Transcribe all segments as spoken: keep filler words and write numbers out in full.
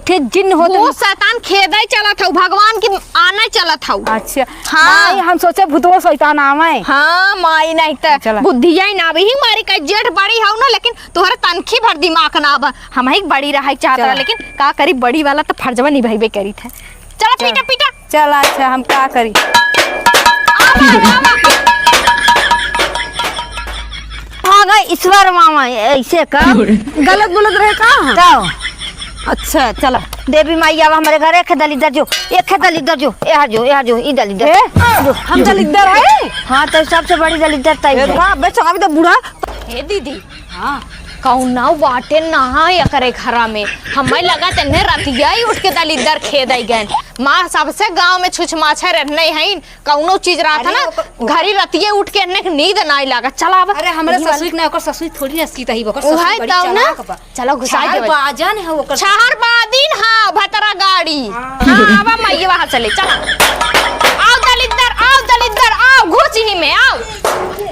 थे जिन्न होत भूत शैतान खेदै चलत हऊ, भगवान की आनै चलत हऊ। अच्छा। हाँ। माई, हम सोचे भूतवा शैतान आवै। हाँ, माई, नहीं त चला। बुद्धिया ही ना आवे, ही मारी का जेठ बड़ी हऊ ना, लेकिन तोहरे तनखी भर दिमाग ना आवा। हमही बड़ी रहै चाहत चला। रहा, लेकिन का करी, बड़ी वाला त फर्जवा निभाइबे करी थे। चला, चला। पीटा, पीटा। चला, अच्छा, हम का करी? आवा, आवा। हाँ गए ईश्वर मामा, ऐसे का? गलत बोलत रहे का? तो? अच्छा, चला। देवी माई, आवा हमरे घर, एक दलिद्दर जो, एक दलिद्दर जो, यहाँ जो, यहाँ जो, ई दलिद्दर। ए, जो, हम जो। दलिद्दर है? हाँ, तो सबसे बड़ी दलिद्दर तई ए, है। का, बे, चाबी दे बूढ़ा। हे दीदी, हाँ। कौनो बाटे ना एकरे घरा में। हमें लगा तेने रतिया ही उठ के दलिद्दर खेदै गएन। माँ, सबसे गाँव में छुछमाछर रहने हैं, कौनो चीज रहत अरे ना, ओकर घरी रतिये उठ के एन्ने के नींद नाई लागत। चला अब। अरे, हमरे यही वाला ससुई के ना, ओकर ससुई थोड़ी ना सीत ही, ओकर उहे ससुई बड़ी तब ना। चालाक बा। चलो, घुसाई छहर देवे। बाजन है ओकर ससुई। छहर बादिन, हाँ, भतरा गाड़ी। हाँ। हाँ, आवा माई, वहाँ चले, चला। आओ दलिद्दर, आओ दलिद्दर, आओ, घुस ही में, आओ।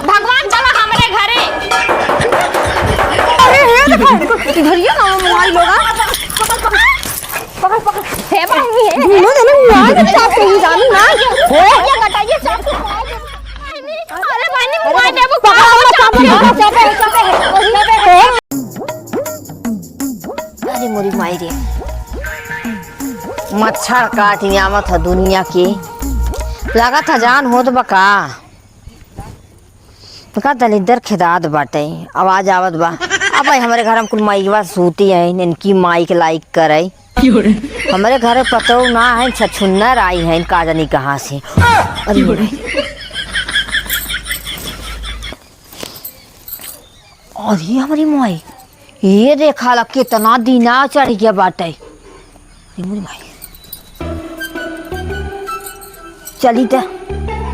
भगवान चला हमरे घरे। अरे, हे देखो, इधर ये ना मोबाइल लोगा। पकड़, पकड़। हे बहिनी, हे। दुनो जने मार के चाप से ही जानू ना। हे। ये कटाइए, चाप से खाए दे। अरे बहिनी, अरे, मार देबो, पकड़, का हो, पकड़, चाप से। पकड़, चाप से, चाप से। अरे मोरी माई रे। मच्छर काट आवत ह दुनिया के। लागत ह जान होत बा का। तो का दलिद्दर खेदात बाटे, आवाज आवत बा। अब भाई हमरे घर में कुल माइकवा सूती हैं, इनकी माइक लाइक करे। हमरे घर पतोह ना है, छछुन्नर आई हैं, का जानी कहाँ से। अरे भाई। अरे हमरी माई, ये देखा ला कितना दिना चढ़ गया बाटे। अरे मोरी माई। चली त,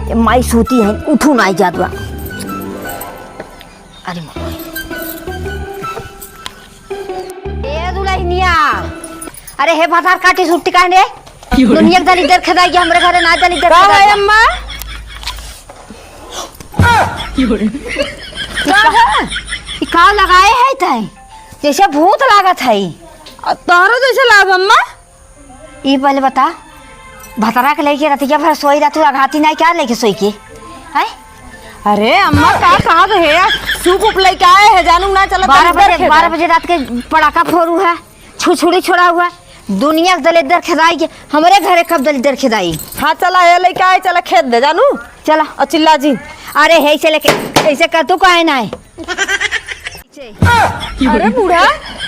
ये माई सूती है, उठू नाई जात बा। अरे मोरी माई। ए दुलहिनिया, अरे हे भतार काटी सुट्टी काहे रे? दुनिया के दलिद्दर खेदाई के हमरे घरे ना दलिद्दर का खेदाई भाई के। अम्मा? का है? ई का लगाए है तै? जैसे भूत लागत है। आ, तोहरो जैसे लाग अम्मा? ई पहले बता, भतरा के लेके रतिया भर सोई रहतू, अघाती नाई का लेके सोई के? हैं? अरे अम्मा, का कहत है? सूप उप लेके आए है, जानू ना चला बारह बजे, बारह बजे रात के पड़ाका फोड़ू है, छुरछुरी छोड़ा हुआ। दुनिया के दलिद्दर खेदाई के, हमरे घरे कब दलिद्दर खेदाई? हाँ, चला, ये लेके आए, चला खेद दे, जानू। चला। और चिल्ला जिन। अरे, हे, ऐसे लेके, ऐसे कर, तू काहे ना है? अरे बूढ़ा,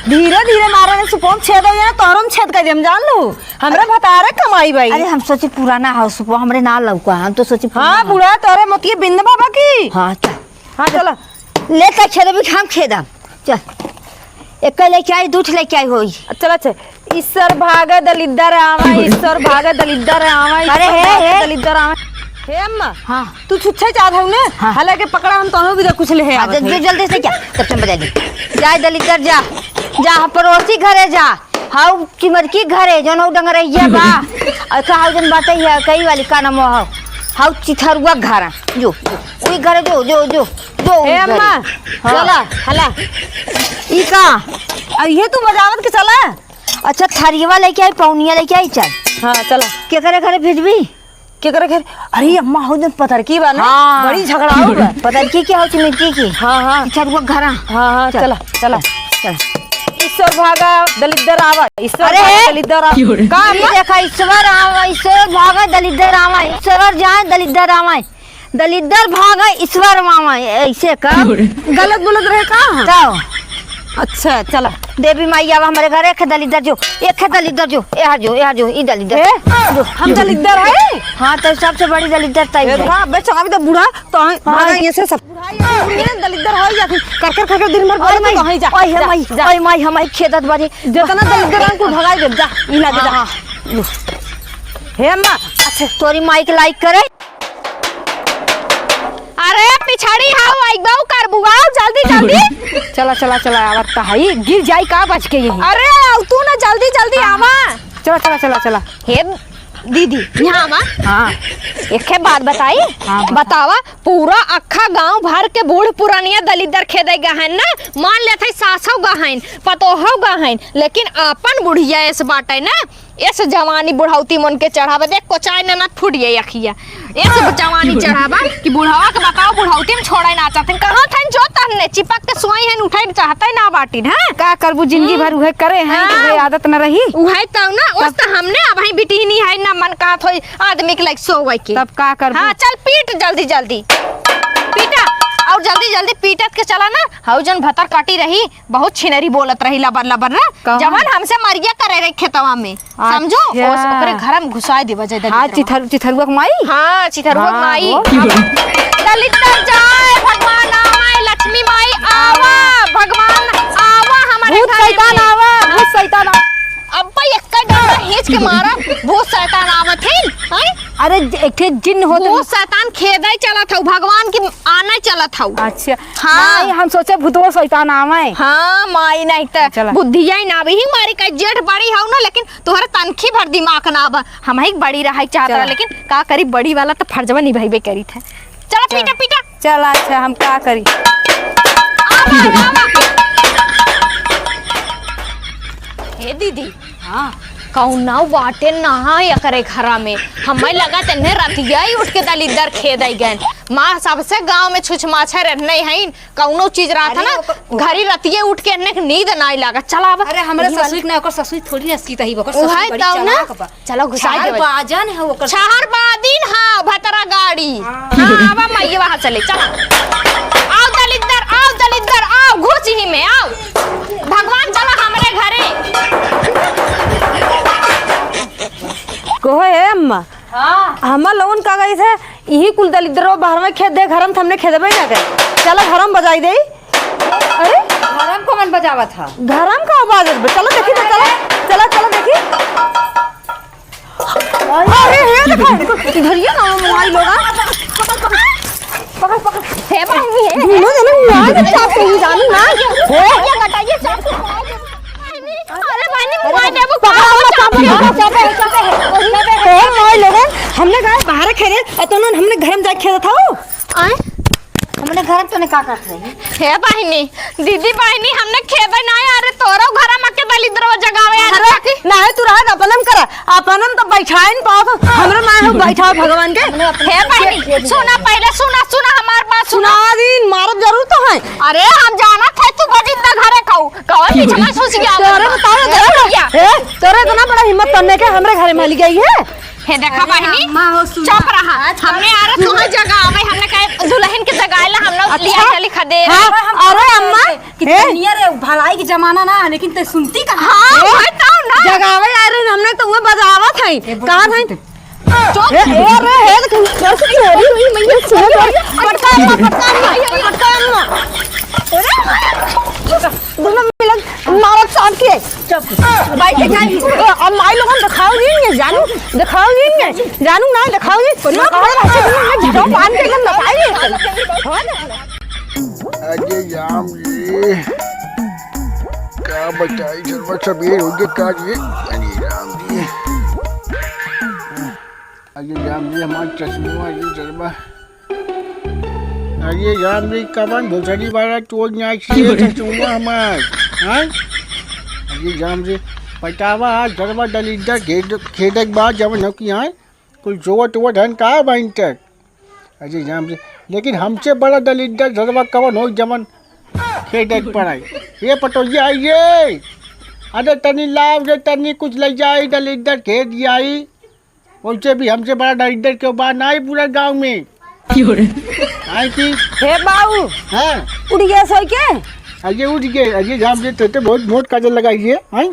धीरे धीरे मारे ने सुपोम छेद हो जाए, तोहरो में छेद कर देम, जान लू। हमरे भतारे कमाई बाई। अरे, हम सोचे पुराना हो सुपो, हमरे ना लौका, हम तो सोचे पुराना हाँ, हो। बूढ़ा, तोरे मोतिये बिंद बाबा की। हाँ, चल। हाँ, चलो। ले के छेद भी हम खेदम। चल। एक लेके आई, दू ठे लेके आई होई। चल, अच्छा। ईश्वर भाग दलिद्दर आवा, ईश्वर भाग दलिद्दर आवा, अरे ईश्वर हे, भाग हे। दलिद्दर आवा। हे अम्मा, हाँ। तू छुच्छे चाहत हऊ ने? हाँ। हालांकि पकड़ा हम तोहनो भी कुछ ले हाँ, आवत जल्दी, हई। जल्दी से क्या? तब से बजा दी। जा दलिद्दर जा, जा पड़ोसी घरे जा। हाउ चिमरकी घरे, जौन हौ डंगरैया बा। और का हौ जौन बाटे है, कई वाली का नाम हौ? हाउ चिथरुआ घरा, जो, जो, वही घरे जो, जो, जो, जो, हे वही घरे। अम्मा, हाँ। चला, हला। ई का? अब ये तू बजावत के चला? अच्छा, थरियवा लेके आई, पौनिया लेके आई, चल। हाँ, चला। केकरे घरे भेजबी? केकरे घरे? अरे अम्मा, हो जन पतरकी बा ना? हाँ। बड़ी झगड़ाऊ बा। पतरकी के हो, चिमरकी के? हाँ, हाँ। अच्छा, रुक, घरा। हाँ, हाँ, चल। चला, चला। चल। ईश्वर भागा दलिद्दर आवा, ईश्वर अरे, भागा हे। दलिद्दर आवा। का ई अम्मा? देखा, ईश्वर आवा, ईश्वर भागा दलिद्दर आवा, ईश्वर जाए दलिद्दर आवा। दलिद्दर भागा ईश्वर मामा, ऐसे का? गलत बोलत रहे का? तो? अच्छा, चला। देवी माई आवा हमरे घर, एक दलिद्दर जो, एक दलिद्दर जो, यहाँ जो, यहाँ जो, ई दलिद्दर। ए? जो, हम जो। दलिद्दर है? हाँ, तो सबसे बड़ी दलिद्दर तई ए, है। का? बे, चाबी दे बूढ़ा, तो हम हाँ। भागा ये से सब। बूढ़ा ये दलिद्दर है या फिर कर, कर, कर, कर दिन भर ओए बोलत माई, तो वहीं जा, ओए जा, माई, जा। ओए माई, हमारी खेदत बारी। जितना दलिद्दर है, कुल भगाई दे, जा, ई लागे, जा। हाँ, हाँ। हे अम्मा, अच्छा, तोरी माई के लाइक करे। अरे पिछड़ी हाउ, आइबा करबू, आओ जल्दी, जल्दी। चला, चला, चला, आवत त हई, गिर जाई का बच के यही। अरे आओ तू ना, जल्दी, जल्दी हाँ, आवा। चला, चला, चला, चला। हे दीदी, यहाँ आवा। हाँ। एके बात बताई? हाँ, बता। बतावा, पूरा अक्खा गाँव भर के बूढ़ पुरानिया दलिद्दर खेदे गहन ना, मान लेत है सासौ गहन, पतोहौ गहन, लेकिन आपन बुढ़िया एस बाटे ना, एस जवानी बुढ़ौती मन के चढ़ावे, देख कोचाय ननद फूट गई अखिया। एस जवानी चढ़ावा कि बुढ़वा के बताओ, बुढ़ौती में छोड़े ना चाहते। कहाँ थन जो तहने चिपक के सोई हन, उठे चाहते ना बाटिन, हाँ? का करबू, जिंदगी हम्म। भर उहे करे हैं, हाँ। उहे आदत न रही। उहे तो ना, ओस तब तो हमने अबहीं बिटिहनी है, ना मन कहत होई आदमी के लायक सोवे के। तब का करबू? हाँ, चल पीट जल्दी जल्दी। पीटा, और जल्दी जल्दी पीटत के चला ना, हऊ जन भतर काटी रही, बहुत छिनरी बोलत रही लबर लबर ना, कौन? जवन हमसे मरिया करे रही खेतवा में, समझो? अच्छा। ओस-, ओकरे घर में घुसाए देवा जाए हाँ, दलिद्दरवा। चिथर-, चिथरुआ के माई? हाँ, चिथरुआ के हाँ, माई। वो। दलिद्दर जाए, भगवान आवे, लक्ष्मी माई आवा, भगवान आवा हमारे भूत घर शैतान में। आवा, भूत शैतान आवा। अब्बा एक्का डंडा खींच के मारा, भूत शैतान आवत है, हैं? अरे, ज-, एक ठे जिन्न होत भूत शैतान खेदे चलत हऊ, भगवान की आने चलत हऊ। अच्छा। हाँ। माई, हम सोचे भूतवा शैतान आवे। हाँ, माई, नहीं त चला। बुद्धिया ही ना अबही मारी का जेठ बड़ी हऊ ना, लेकिन तोहरे तनखी भर दिमाग ना बा। हमही बड़ी रहे चाहत चला। रहा, लेकिन का करी, बड़ी वाला तो फर्जवा निभाइबे करीत है। चला, चला। पीटा, पीटा। चला, अच्छा, हम का करी? आवा, आवा। हे दीदी, हाँ। कौनो बाटे ना एकरे घरा में। हमें लगा तेने रतिया ही उठ के दलिद्दर खेदे गए। माँ सबसे गाँव में छुछमाछर रहने हैं, कौनो चीज रहत अरे ना, ओकर, ओकर घरी रतिये उठ के एन्ने के नींद नाई लागत। चला अब। अरे, हमरे वही वाली। ससुर के ना, ओकर ससुर थोड़ी ना सीत ही, ओकर उहे ससुर बड़ी तौ ना। चालाक बा। चलो, घुसाई देवे। छहर बाजन है ओकर ससुर छहर बड़ी। बादिन है, भतरा गाड़ी। हाँ। हाँ, आवा, माई, वहाँ चले, चला। आओ दलिद्दर, आओ दलिद्दर, आओ, घुस ही में, आओ। भगवान, चला हमरे घरे। कहो, हे अम्मा, हाँ। हमार लोगन का कही थे, इही कुल दलिद्दरो बाहर में खेद दे, घर में त हमने खेदबे ना करे। चला घर में बजाई दे। अरे? घर में कौन बजावत हा? घर में का बाजत बे? चला देखी तो, चला, चला, चला देखी। अरे, हे देखो, इधर ये ना मोबाइल होगा। पकड़, पकड़। हे बहिनी, हे। दुनो जने मोबाइल के साथ सही जानू ना। हे। ये घटाइए, साथ में। अरे बहिनी, मोबाइल देबू का? पकड़, पकड़, पकड़, पकड़, पकड़। हे, मोबाइल लेबे। हमने कहा बाहर खेले, और तो उन्होंने हमने घर में जाके खेला था वो। आए? हमने घर में तूने का करत रही? हे बहिनी, दीदी बहिनी, हमने खेबे ना, अरे तोरो घर में के दलिद्रो जगावे, अरे अरे। ना है, तू रहा, अपनम करा। अपन हम तो बैठाइन पाओ तो, हमरा ना हो बैठाओ भगवान के। हे बहिनी, सुना पहिले, सुना, सुना हमार बात, सुना। सुना दिन, मारब जरूर तो है। अरे, हम जानत है तू बजिंदा घरे खाऊ। कौन पीछे में सुस गया? तोरे बताओ, ए, तोरे भैया। ए, तोरे इतना बड़ा हिम्मत करने के हमरे घरे में हली गई है। हे देखा अरे बहिनी, अम्मा हो, सुना। चुप रहा। हमने आ रहे तुम्हें जगावे, हमने कहे दुल्हन के जगाए ला, हम लोग अच्छा। लिया चली खदे। हाँ, अरे अम्मा, कि हे? दुनिया रे, भलाई के जमाना ना, लेकिन ते सुनती कहाँ? हाँ, हे? वही तो ना। जगावे आ रहे, हमने तो वह बजावत है। ए, कहाँ है? चुप। ए, ए, रे, हे, तो कैसे की हो रही? ये सुन, पटका, पटका, पटका, पटका। अरे, दोनों मिलन मारत साथ के। चुप। भाई, के जाई? ए, अब माई लोगन दिखाओ नहीं, ये जानू, दिखाओ नहीं, ये जानू ना, दिखाओ नहीं। ना, ना, ना, ना, ना, बांध के एकदम बताइए। अरे राम जी, का बताई, जरवा सबेर हो गया का जी? अरे राम जी, अरे राम जी, हमार चश्मा, अरे जरवा, अरे राम जी, कवन भोसड़ी वाला चोर नाच से चश्मा हमार, हाँ? अरे राम जी, पटावा आज जरवा दलिद्दर खेद, खेदक बा जवन हो कि हाँ? कुल जोवत उवत हन का बहिन तक? अरे राम जी, लेकिन हमसे बड़ा दलिद्दर जरवा कवन हो जवन खेदे के पड़ाई? ये पटोहिया आई ये, अरे तनी लाव रे, तनी कुछ ले जाई, दलिद्दर खेद आई। वैसे भी हमसे बड़ा दलिद्दर क्यों बा नाई पूरा गाँव में। क्यों रे? आई की? हे बाऊ, हाँ। उठ गया सोई के? अरे उठ गए, अरे राम जी, ते तो बहुत मोट काजर लगाई है, हैं?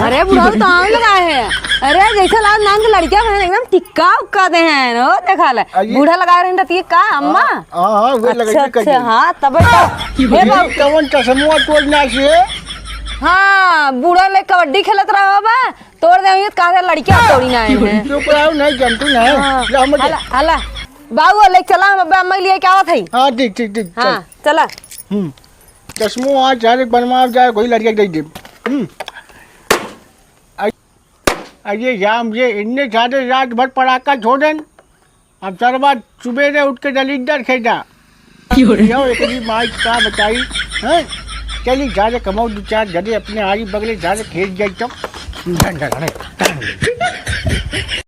अरे बुढ़ऊ तो आम लगा है। अरे जैसे लाल नान के लड़किया बहन एकदम टिक्का उक्का दे हैं, ओ देखा ले। अरे। बूढ़ा लगा रहे रहती का अम्मा? हाँ, हाँ, हाँ, वो लगा अच्छा, के अच्छा, करिए। हाँ, तब तो। ये ये बाबू। कौन चश्मा तोड़ना से? हाँ, बूढ़ा ले कबड्डी खेलत रहा बा, तोड़ दे, ये कहा लड़किया तोड़ी ना है। चुप रहो, नहीं जानतू ना। हाँ, ले, हम हला, हला। बाबू, ले चला, हम अब्बे अम्मा के लिए क्या आवत है? हाँ, ठीक, ठीक, ठीक, हाँ, चल। चला। हम्म। चश्मो आज जाने बनवा जाए, कोई लड़िया दे दे। हम्म। आई, अरे राम रे, इन्ने सारे रात भर पड़ाका छोड़न, अब सरवा सुबेरे उठ के दलिद्दर खेदा। यो एकरी माई का बताई, हैं? चली सारे कमाओ दो चार जने अपने आरी बगले सारे खेत जाई तो।